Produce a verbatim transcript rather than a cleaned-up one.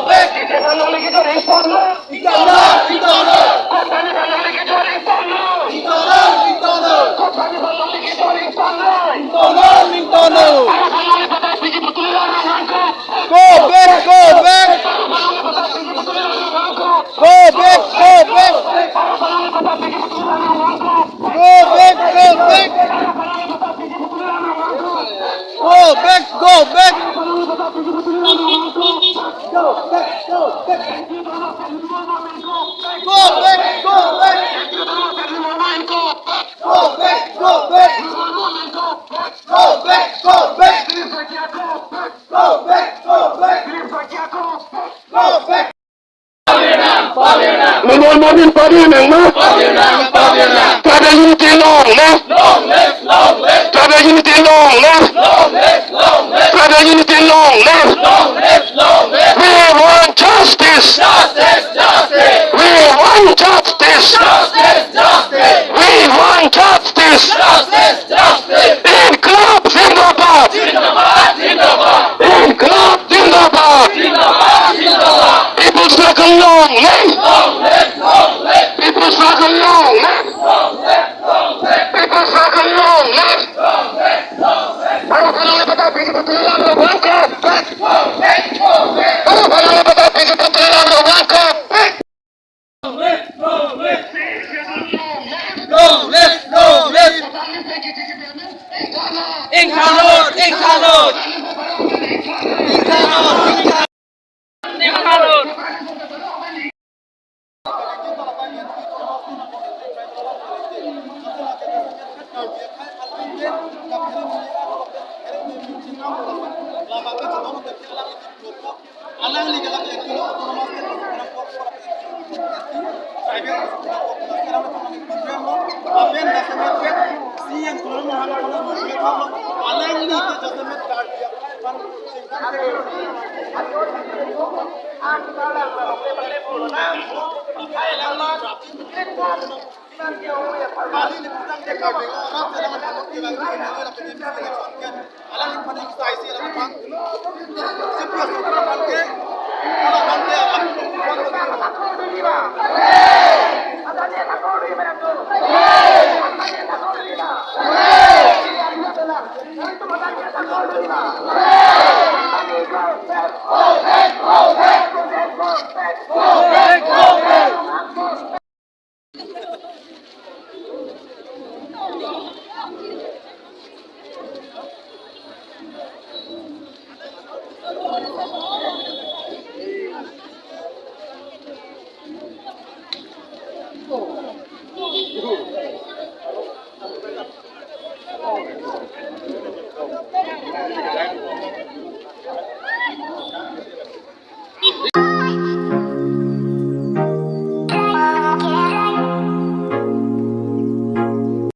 Go back! Teacher-phan longle kejor ingtonlo. Ingtonlo, ingtonlo. Company-phan longle kejor ingtonlo. Ingtonlo, ingtonlo. Company-phan longle kejor ingtonlo. Ingtonlo, ingtonlo. Paro-phan longle patta P G P tulilang nangkok. Go back, go back. Paro-phan longle patta P G P tulilang nangkok. Go back, go back. Paro-phan longle patta P G P tulilang nangkok. Go back, go back. Paro-phan longle patta P G P tulilang nangkok. Go back, go back. Paro-phan longle patta P G P tulilang nangkok. Go back, go back. Go back, go back. Go back, go back. Go back, go back. Go back, go back. Go back. Mo-, mo-, Momin pavirnang ma? Pavirnang, pavirnang. Tribal unity long live. Long live, long live. Tribal unity long live. Long live, long live. Tribal unity long live. Long live, long live. We want justice. Justice, justice. We want justice. Justice, justice. We want justice. Justice, justice. Inqilab zindabad. Zindabad, zindabad. Inqilab zindabad. Zindabad, zindabad. People struggle long live. Long live, long live. People struggle long live. Long live, long live. People struggle long live. Long live, long live. Paro-phan longle patta P G P tulilang nangkok. Go back. Go back, go back. Paro-phan longle patta P G P tulilang nangkok. Go back. Long live, long live. Long live, long live. Ingthannon, ingthannon. Ingthannon, ingthannon. Ingthannon. Alangli ke lake kilo autonomous state, tribal, tribal, lapen jasemet, C M Tuliram Ronghang aphan alangli ke jasemet Karbi aphan